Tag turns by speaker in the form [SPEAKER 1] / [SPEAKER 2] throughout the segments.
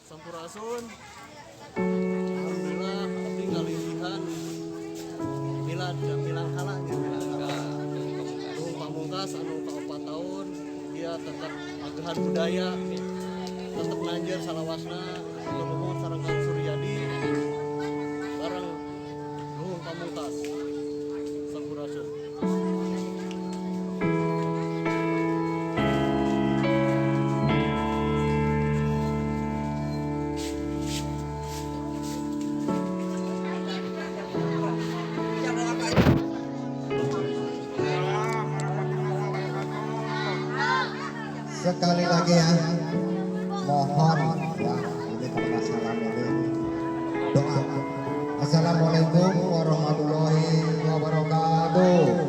[SPEAKER 1] Sampurasun. Alhamdulillah, abdi ngalinggihan milad milangkala nya, milangkala Luhung Pamungkas anu kaopat tahun. Dia tetap agehan budaya, tetap nanjeur salawasna. Nuhun sareng Kang Suryadi bareng Luhung Pamungkas. Sampurasun.
[SPEAKER 2] Sekali lagi ya, mohon ya, ini kalau salam ini doa. Assalamualaikum warahmatullahi wabarakatuh.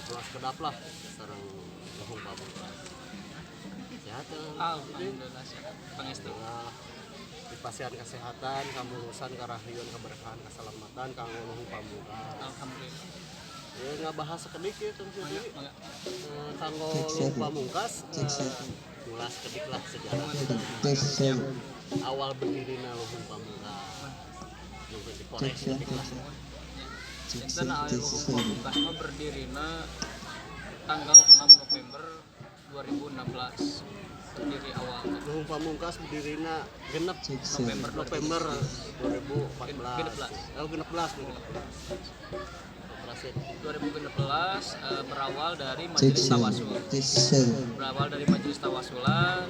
[SPEAKER 1] Ulah sekedap lah sareng Luhung Pamungkas. Sehat ya?
[SPEAKER 3] Alhamdulillah sehat. Pangestu.
[SPEAKER 1] Nah, dipasihan kesehatan, kamulusan, karahayuan, keberkahan, keselamatan kanggo Luhung Pamungkas.
[SPEAKER 3] Alhamdulillah.
[SPEAKER 1] Ya ngabahas sekedik ya Kang
[SPEAKER 3] Mangga,
[SPEAKER 1] Sudi.
[SPEAKER 3] mangga.
[SPEAKER 1] Kanggo
[SPEAKER 2] Cek,
[SPEAKER 1] Luhung
[SPEAKER 2] cek.
[SPEAKER 1] Pamungkas,
[SPEAKER 2] Cek, cek.
[SPEAKER 1] ulah sekedik lah sejarah
[SPEAKER 2] Tes sewu.
[SPEAKER 1] awal berdirinya Luhung Pamungkas. Juga dikorek
[SPEAKER 2] Cek sewu.
[SPEAKER 1] sekedik lah.
[SPEAKER 2] Cek
[SPEAKER 3] Enten
[SPEAKER 2] sewu.
[SPEAKER 3] aya
[SPEAKER 2] Tes
[SPEAKER 3] Luhung
[SPEAKER 2] sewu.
[SPEAKER 3] Pamungkas mah berdirina tanggal 6 November 2016 berdiri awal
[SPEAKER 1] Luhung Pamungkas berdirinya genep
[SPEAKER 2] Cek sewu.
[SPEAKER 3] November
[SPEAKER 1] November 2014.
[SPEAKER 3] Genep belas.
[SPEAKER 1] Oh, genep belas, genep belas. Operasi
[SPEAKER 3] 2016, berawal dari
[SPEAKER 2] Cek
[SPEAKER 3] Majelis
[SPEAKER 2] sewu.
[SPEAKER 3] Tawasul.
[SPEAKER 2] Tes sewu.
[SPEAKER 3] Berawal dari Majelis Tawasulan,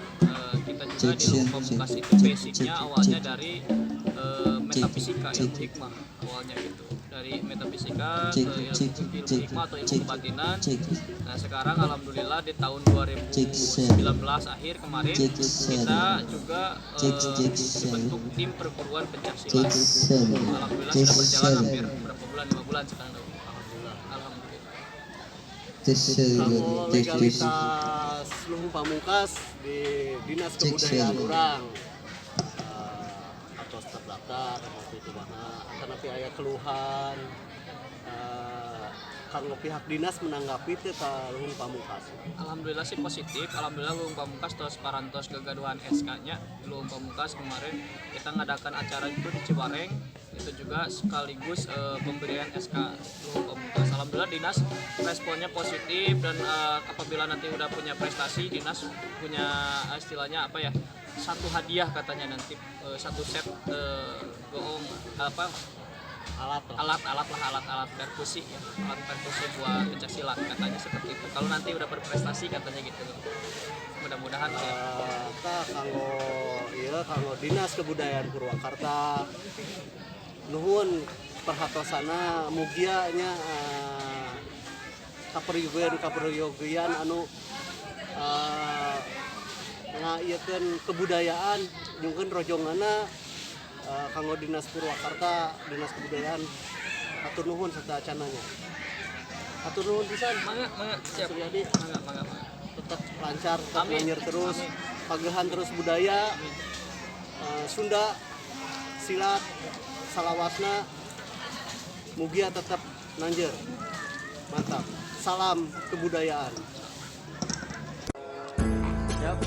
[SPEAKER 3] kita juga
[SPEAKER 2] Cek
[SPEAKER 3] di Luhung
[SPEAKER 2] sewu.
[SPEAKER 3] Pamungkas
[SPEAKER 2] Cek
[SPEAKER 3] itu
[SPEAKER 2] cek
[SPEAKER 3] basicnya
[SPEAKER 2] cek
[SPEAKER 3] awalnya
[SPEAKER 2] cek.
[SPEAKER 3] dari
[SPEAKER 2] Cek
[SPEAKER 3] metafisika,
[SPEAKER 2] cek
[SPEAKER 3] ilmu hikmah awalnya gitu. Dari metafisika
[SPEAKER 2] cek
[SPEAKER 3] ke ilmu,
[SPEAKER 2] cek
[SPEAKER 3] ilmu
[SPEAKER 2] cek
[SPEAKER 3] hikmah atau ilmu
[SPEAKER 2] cek
[SPEAKER 3] kebatinan.
[SPEAKER 2] cek
[SPEAKER 3] Nah, sekarang alhamdulillah di tahun
[SPEAKER 2] cek sewu.
[SPEAKER 3] 2019 akhir kemarin
[SPEAKER 2] Cek sewu.
[SPEAKER 3] kita juga
[SPEAKER 2] Cek cek sewu.
[SPEAKER 3] dibentuk tim perguruan pencak
[SPEAKER 2] Cek
[SPEAKER 3] silat.
[SPEAKER 2] sewu.
[SPEAKER 3] Alhamdulillah
[SPEAKER 2] Cek
[SPEAKER 3] sudah berjalan
[SPEAKER 2] sewu.
[SPEAKER 3] hampir berapa bulan, 5 bulan sekarang.
[SPEAKER 1] alhamdulillah.
[SPEAKER 3] Alhamdulillah.
[SPEAKER 2] Tes sewu.
[SPEAKER 1] Kanggo
[SPEAKER 2] Tes tes.
[SPEAKER 1] legalitas Luhung Pamungkas di Dinas
[SPEAKER 2] Cek
[SPEAKER 1] Kebudayaan
[SPEAKER 2] sewu.
[SPEAKER 1] urang atau terdaftar atau itu mana tapi aya keluhan, kanggo pihak dinas menanggapi teu ka Luhung Pamungkas?
[SPEAKER 3] Alhamdulillah sih positif. Alhamdulillah Luhung Pamungkas tos parantos kegaduhan SK-nya. Luhung Pamungkas kemarin kita ngadakan acara itu di Ciwareng, itu juga sekaligus pemberian SK Luhung Pamungkas. Alhamdulillah dinas responnya positif dan apabila nanti udah punya prestasi, dinas punya istilahnya apa ya, satu hadiah katanya nanti, satu set goong apa
[SPEAKER 1] Alat lah.
[SPEAKER 3] Alat-alat lah, alat-alat perkusi ya, alat perkusi buat pencak silat katanya seperti itu kalau nanti udah berprestasi katanya gitu. Mudah-mudahan lah ya.
[SPEAKER 1] Tah kanggo ieu, kanggo Dinas Kebudayaan Purwakarta, nuhun perhatosana, mugia nya kaperyogian kaperyogian anu ngaieukeun kebudayaan nyungkeun rojonganna, kanggo Dinas Purwakarta, Dinas Kebudayaan, hatur nuhun serta acananya. Hatur nuhun pisan.
[SPEAKER 3] Mangga, mangga, siap.
[SPEAKER 1] Suryadi.
[SPEAKER 3] Mangga, mangga, mangga.
[SPEAKER 1] Tetap lancar, tetap
[SPEAKER 3] Amin.
[SPEAKER 1] nanyir terus,
[SPEAKER 3] Amin.
[SPEAKER 1] pagehan terus budaya
[SPEAKER 3] Amin.
[SPEAKER 1] Sunda, silat salawasna, mugia tetap nanjer. Mantap, salam kebudayaan.
[SPEAKER 3] Siap.